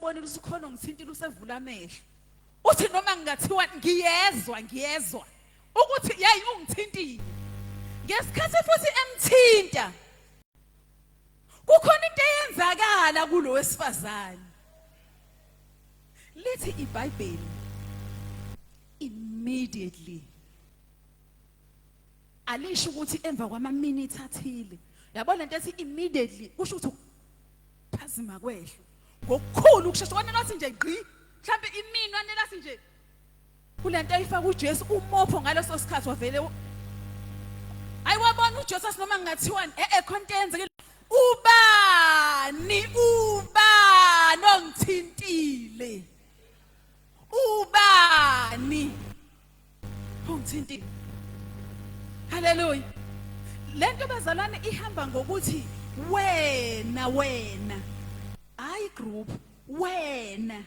Ubonile usukhona ongithintile usevula amehlo. Uthi noma ngingathiwa ngiyezwa ngiyezwa ukuthi yayi ungithintile. Ngesikhathi futhi emthinta kukhona into eyenzakala kulo wesifazane. Lithi iBhayibheli immediately alisho ukuthi emva kwama-minute athile yabona lento ethi immediately kusho ukuthi phazima kwehlo ngokukhulu ukushesha kwanela wathi nje gqi mhlawumbe imini wanela wathi nje kulento ayifaka uJesu umopho ngaleso sikhathi wavele hayi wabona uJesu asinoma ngingathiwani eh eh khona into eyenzekile ubani ubani ongithintile ubani ungithintile haleluya lento bazalwane ihamba ngokuthi wena wena hayi group wena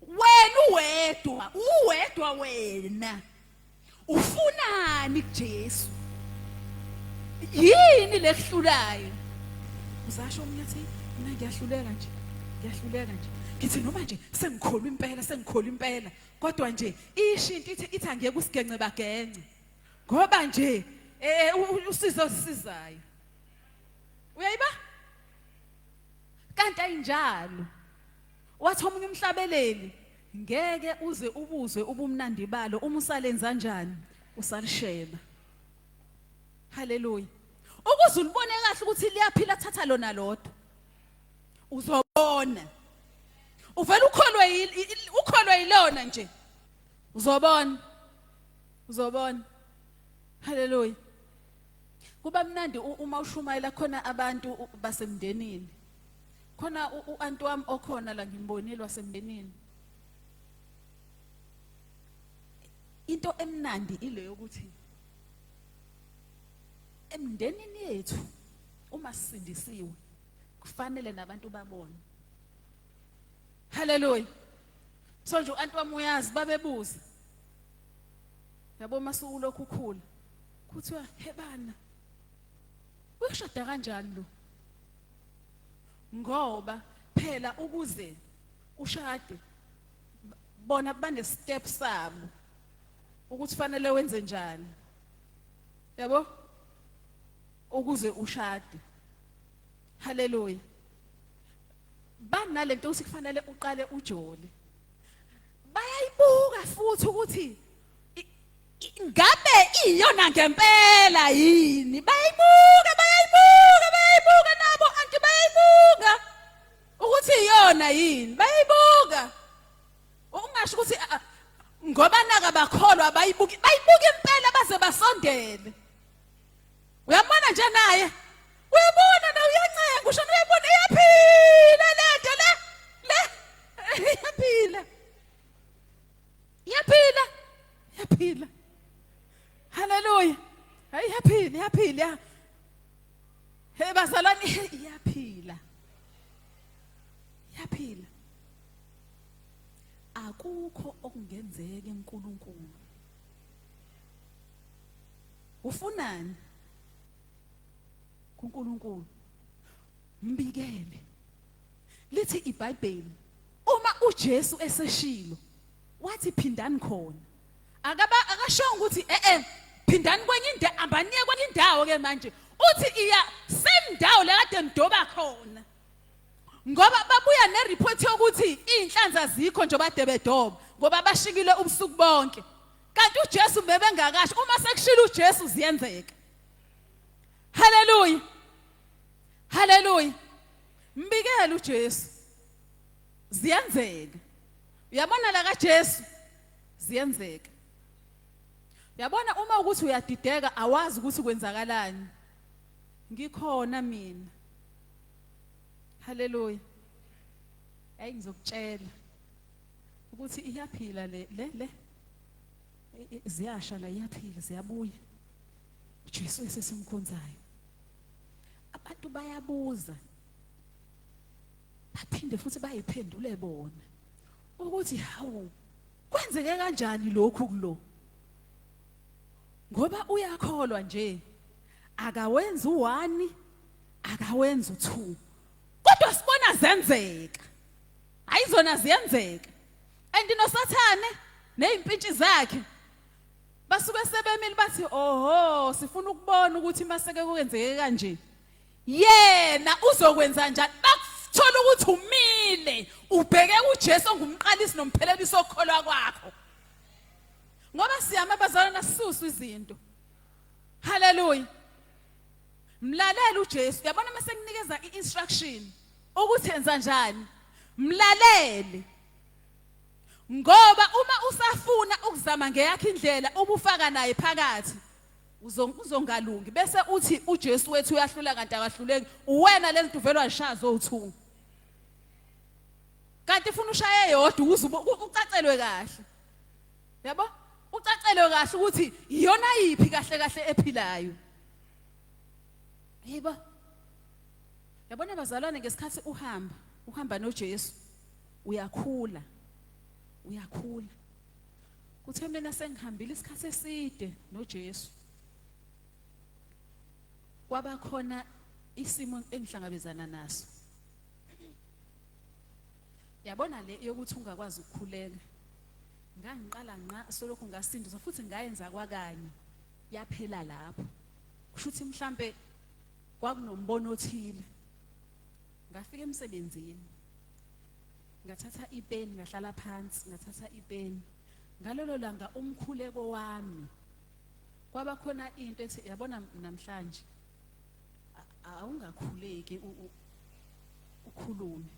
wena uwedwa uwedwa wena ufunani kuJesu yini lekuhlulayo uzasho omunye athi mina ngiyahluleka nje ngiyahluleka nje ngithi noma nje sengikholwa impela sengikholwa impela kodwa nje ishinto ithi ithi angeke usigence bagence ngoba nje eh, eh usizo osizayo uyayiba kanti ayinjalo Wathi omunye umhlabeleli, ngeke uze ubuzwe ubumnandi balo uma usalenza njani usalisheba. Haleluya. Ukuze ulibone kahle ukuthi liyaphila thatha lona lodwa. Uzobona. Uvela ukholwe ukholwe yilona nje. Uzobona. Uzobona. Haleluya. Kuba mnandi uma ushumayela khona abantu basemndenini. Khona u-anti wami okhona la ngimbonile wasemndenini. Into emnandi ile yokuthi emndenini yethu uma sisindisiwe kufanele nabantu babone. Haleluya. So nje u-anti wami uyazi babebuza. Yabo masuku lokhu ukhula. Kuthiwa hebana. Uyoshada kanjani lo? Ngoba phela ukuze ushade bona bane step sabo ukuthi fanele wenze njani. Yabo? Ukuze ushade. Haleluya. Banalento ukuthi kufanele uqale ujole. Bayayibuka futhi ukuthi ngabe iyona ngempela yini bayayibuka bayayibuka bayayibuka nabo anti bayayibuka ukuthi iyona yini bayayibuka ungasho ukuthi ah, ah, ngoba naka bakholwa bayibuki bayibuka impela baze basondele uyambona nje naye uyabona na uyancenga usho uyabona iyaphila lento le le iyaphila Iyaphila. Iyaphila. Haleluya. Hayi iyaphila, iyaphila. Hey bazalwane iyaphila. Iyaphila. Akukho okungenzeka eNkulunkulu. Ufunani? kuNkulunkulu. Mbikele. Lithi iBhayibheli uma uJesu eseshilo wathi phindani khona akaba akashongo ukuthi eh eh phindani kwenye indawo ambaniye kwenye indawo ke manje uthi iya same ndawo la kade nidoba khona ngoba babuya nereport yokuthi izinhlanzi azikho nje bade bedoba ngoba bashikile ubusuku bonke kanti uJesu bebengakasho uma sekushilo uJesu ziyenzeka haleluya haleluya mbikele uJesu ziyenzeka uyabona la kaJesu ziyenzeka uyabona uma ukuthi uyadideka awazi ukuthi kwenzakalani ngikhona mina haleluya ayi ngizokutshela ukuthi iyaphila le le le ziyasha la iyaphila ziyabuya uJesu esesimkhonzayo abantu bayabuza baphinde futhi bayiphendule bona ukuthi hawu kwenzeke kanjani lokhu kulo ngoba uyakholwa nje akawenzi u1 akawenzi u2 kodwa sibona zenzeka. Ayizona ziyenzeka. And noSathane nezimpintshi zakhe basuke sebemile bathi oho sifuna ukubona ukuthi maseke kwenzeke kanje yena uzokwenza njani bakuthola ukuthi umile ubheke kuJesu ongumqalisi nomphelelisi okholwa kwakho ngoba siyama bazalwana sisusu izinto haleluya mlalela uJesu yabona mase kunikeza i-instruction ukuthi enza njani mlalele ngoba uma usafuna ukuzama ngeyakhe indlela ubufaka naye phakathi uzongalungi bese uthi uJesu wethu uyahlula kanti akahluleki uwena lezi uvela washaya zowuthu kanti ufuna ushaye yodwa ukuze ucacelwe kahle yabo ucacelwe kahle ukuthi iyona yiphi kahle kahle ephilayo yebo yabona bazalwane ngesikhathi uhamba uhamba noJesu uyakhula uyakhula kuthe mina sengihambile isikhathi eside noJesu kwaba khona isimo engihlangabezana naso yabona le yokuthi ungakwazi ukukhuleka ngangiqala nqa solokhu ngasindiswa futhi ngayenza kwakanye yaphela lapho kusho ukuthi mhlambe kwakunombono othile ngafika emsebenzini ngathatha ipeni ngahlala phansi ngathatha ipeni ngalolo langa umkhuleko wami kwaba khona into ethi yabona namhlanje awungakhuleki ukhulume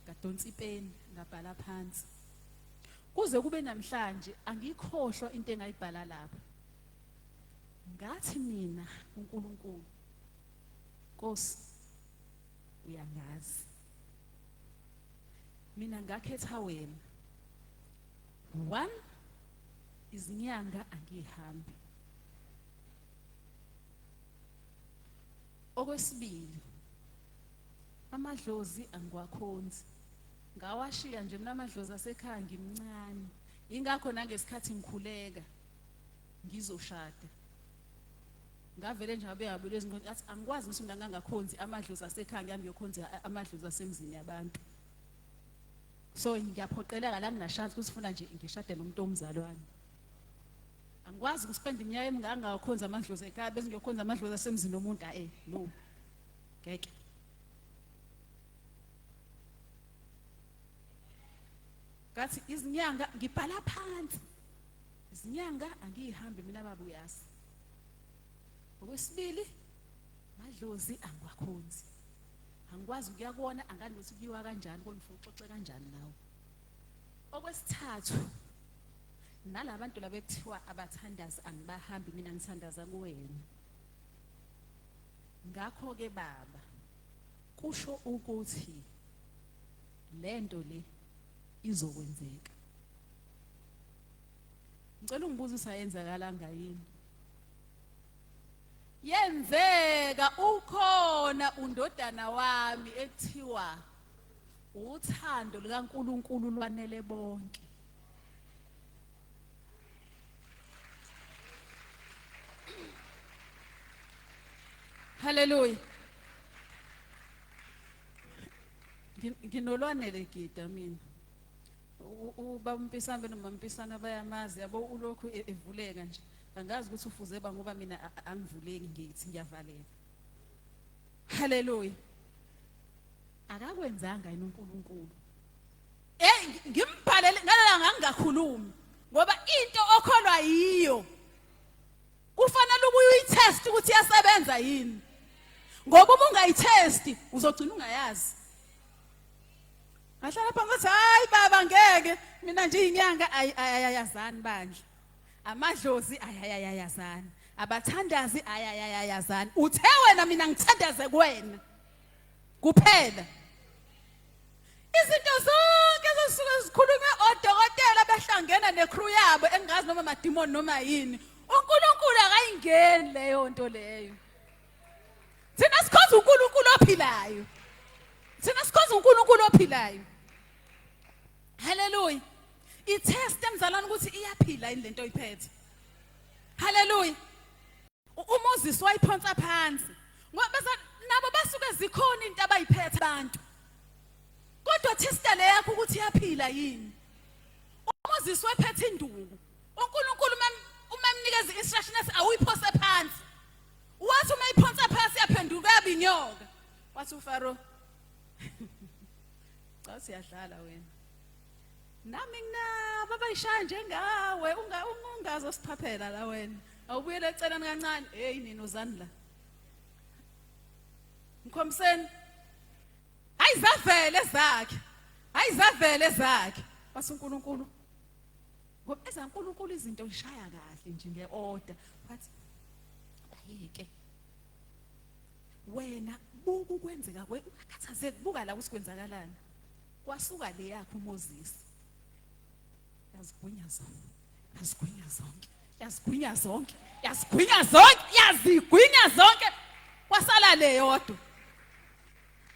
ngadonsa ipeni ngabhala phansi kuze kube namhlanje angikhohlwa into engayibhala lapha ngathi mina uNkulunkulu Nkosi uyangazi mina ngakhetha wena one izinyanga angihambi okwesibili amadlozi angiwakhonzi ngawashiya nje mina amadlozi asekhaya ngimncane ingakho nangesikhathi ngikhuleka ngizoshada ngavele nje ngabe ngabuyela ezingqondweni athi angikwazi ukuthi mina ngangakhonzi amadlozi asekhaya ngihambe ngiyokhonza amadlozi asemzini yabantu so ngiyaphoqeleka la nginashansi ukuthi funa nje ngishade nomuntu omzalwane angikwazi ukuspenda iminyaka emingaka ngakhonza amadlozi ekhaya bese ngiyokhonza amadlozi asemzini womuntu ae no ngeke ngathi izinyanga ngibhala phansi izinyanga angiyihambi mina baba uyazi okwesibili madlozi angiwakhonzi angikwazi ukuya kuwona angani ukuthi kuyiwa kanjani kona ufuna uxoxe kanjani nawe okwesithathu nalabantu laba ekuthiwa abathandazi angibahambi mina ngithandaza kuwena ngakho ke baba kusho ukuthi lento le izokwenzeka ngicela ungibuze usayenzakalanga yini yenzeka ukhona undodana wami ekuthiwa uthando likaNkuluNkulu lwanele bonke Hallelujah Nginolwanele gida mina ubaba uMpisane nomampisana bayamazi yabo ulokhu e-, evuleka nje angazi ukuthi ufuze ba ngoba mina angivuleki ngithi ngiyavaleka haleluya akakwenzanga yini uNkulunkulu eh ngimbhalele ngalala ngangingakhulumi ngoba into okholwa yiyo kufanele ubuye uyitest ukuthi iyasebenza yini ngoba uma ungayitest uzogcina ungayazi ngahlala phansi ngathi hayi baba ngeke mina nje inyanga ayayazani bandla amadlozi ayayayazani abathandazi ayayayazani uthe wena mina ngithandaze kuwena kuphela izinto zonke ezisuke zikhulunywe odokotela behlangena necrew yabo engazi noma amadimoni noma yini uNkulunkulu akayingeni leyo nto leyo thina sikhonza uNkulunkulu ophilayo thina sikhonza uNkulunkulu ophilayo haleluya itest emzalwane ukuthi iyaphila yini lento oyiphethe haleluya uMoses wayiphonsa phansi ngoba nabo basuke zikhona into abayiphethe abantu Kodwa testa le yakho ukuthi iyaphila yini. UMoses wephethe induku. UNkulunkulu uma emnikeza instruction ethi awuyiphose phansi. Wathi uma iphonsa phansi yaphenduka yaba inyoka. Wathi uFaro Cha siyadlala wena. Nami nginabo abayishaya njengawe unga ungazosiphaphela la wena. Awubuyele eceleni kancane. Hey nina uzani la. Mkhombiseni. Hayi zavele zakhe. Hayi zavele zakhe. Wathi uNkulunkulu ngoba ezaNkulunkulu izinto ishaya kahle nje ngeorder. Wathi bayeke. Wena buka ukwenzeka kwe ungakhathazeki buka la ukuthi kwenzakalani. Kwasuka le yakhe uMoses. Yazigwinya zonke. Yazigwinya zonke. Yazigwinya zonke. Yazigwinya zonke. Yazigwinya zonke. Kwasala le yodwa.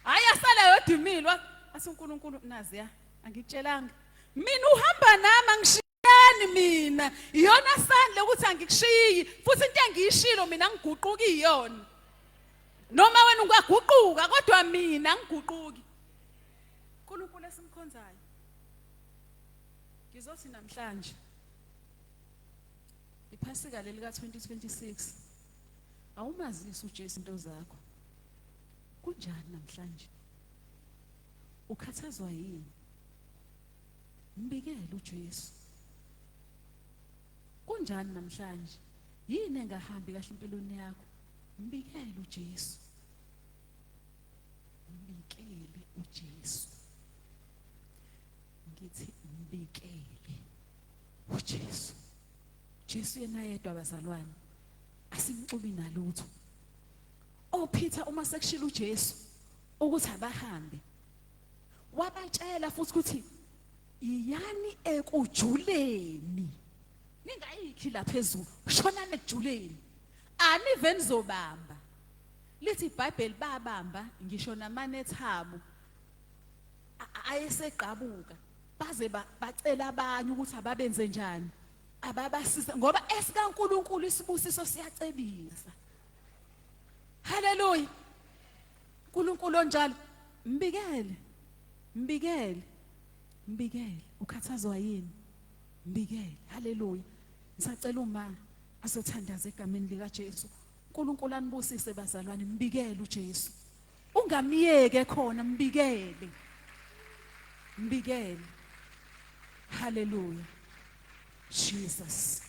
Hayi asala yodwa imile. Athi uNkulunkulu naziya angikutshelanga. Mina uhamba nami angishiyani mina. Iyona sandle ukuthi angikushiyi futhi into engiyishilo mina ngiguquki iyona. Noma wena ungaguquka kodwa mina angiguquki. uNkulunkulu esimkhonzayo. Ngizothi namhlanje iphasika leli ka-2026 awumazisi uJesu into zakho. Kunjani namhlanje? Ukhathazwa yini? Mbikele uJesu. Kunjani namhlanje? Yini engahambi kahle empilweni yakho? Mbikele uJesu. Mbikele uJesu. Ngithi mbikele uJesu. Jesu yena yedwa bazalwane. Asimxubi nalutho. OPeter uma sekushilo uJesu ukuthi abahambe wabatshela futhi ukuthi iyani ekujuleni ningayikhi la phezulu shonani ekujuleni anive nizobamba lithi iBhayibheli babamba ngisho namanethabo ayesegqabuka baze bacela abanye ukuthi ababenze njani ababasiza ngoba esikaNkuluNkulu isibusiso siyacebisa. Haleluya. uNkulunkulu onjalo mbikele mbikele mbikele ukhathazwa yini mbikele. Haleluya. Ngisacela uma azothandaza egameni lika Jesu. uNkulunkulu anibusise bazalwane, mbikele uJesu. Ungamyeke khona, mbikele. Mbikele. Haleluya. Jesus.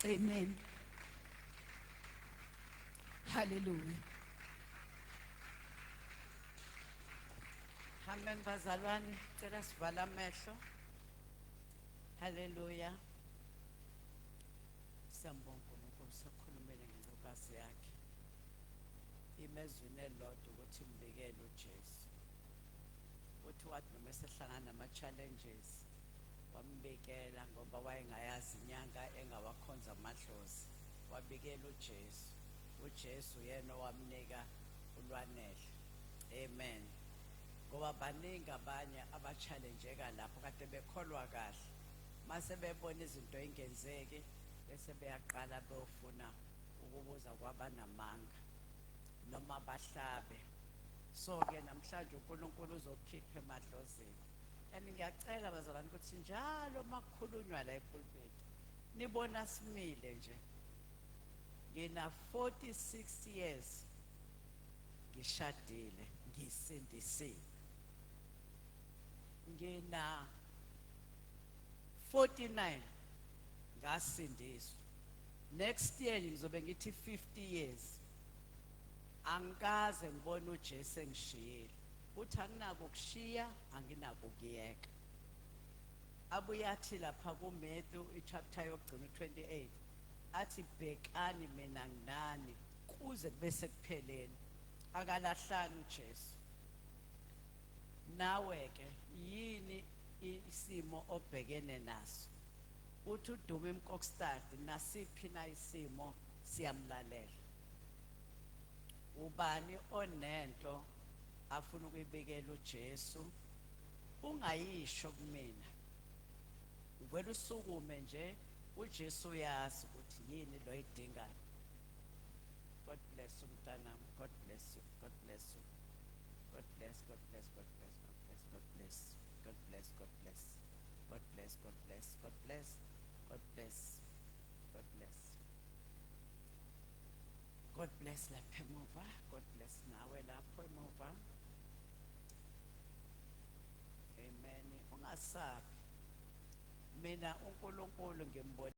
Amen. Haleluya. Amen bazalwane, cela sivala amehlo. Haleluya. Siyambonga uNkulunkulu sekhulumele ngentokazi yakhe. Imezwini elilodwa ukuthi mbikele uJesu. Uthi wathi noma esehlangana nama-challenges wambikela ngoba wayengayazi inyanga engawakhonza amadlozi. Wabikela uJesu. UJesu yena owamnika ulwanele. Amen. Ngoba baningi abanye aba-challengeka lapho kade bekholwa kahle. Mase bebona izinto ingenzeki bese beyaqala beyofuna ukubuza kwabanamanga noma bahlabe. So ke namhlanje uNkulunkulu uzokhipha emadlozini. And ngiyacela bazalwane ukuthi njalo makukhulunywa la epulpit nibona simile nje. Ngina 46 years ngishadile ngisindisiwe. Ngina 49 ngasindiswa. Next year ngizobe ngithi 50 years. Angikaze ngibone uJesu engishiyile. Uthi anginako ukushiya, anginako ukuyeka. Abuye athi lapha kuMatthew ichapter yokugcina u28 athi bhekani mina nginani kuze kube sekupheleni. Akalahlani uJesu. Nawe ke yini isimo obhekene naso? Uthi uDumi Mkokstad nasiphi na isimo siyamlalela. Ubani onento afuna ukuyibikela uJesu ungayisho kumina. Uvela usukume nje uJesu uyazi ukuthi yini lo idingayo. God bless you mntanami. God bless you. God bless you. God bless, God bless, God bless, God bless. God bless, God bless, God bless, God bless, God bless, God bless, God bless, God bless, God bless lapha emuva. God bless nawe lapho emuva. Amen. Ungasabi, mina uNkulunkulu ngimbona.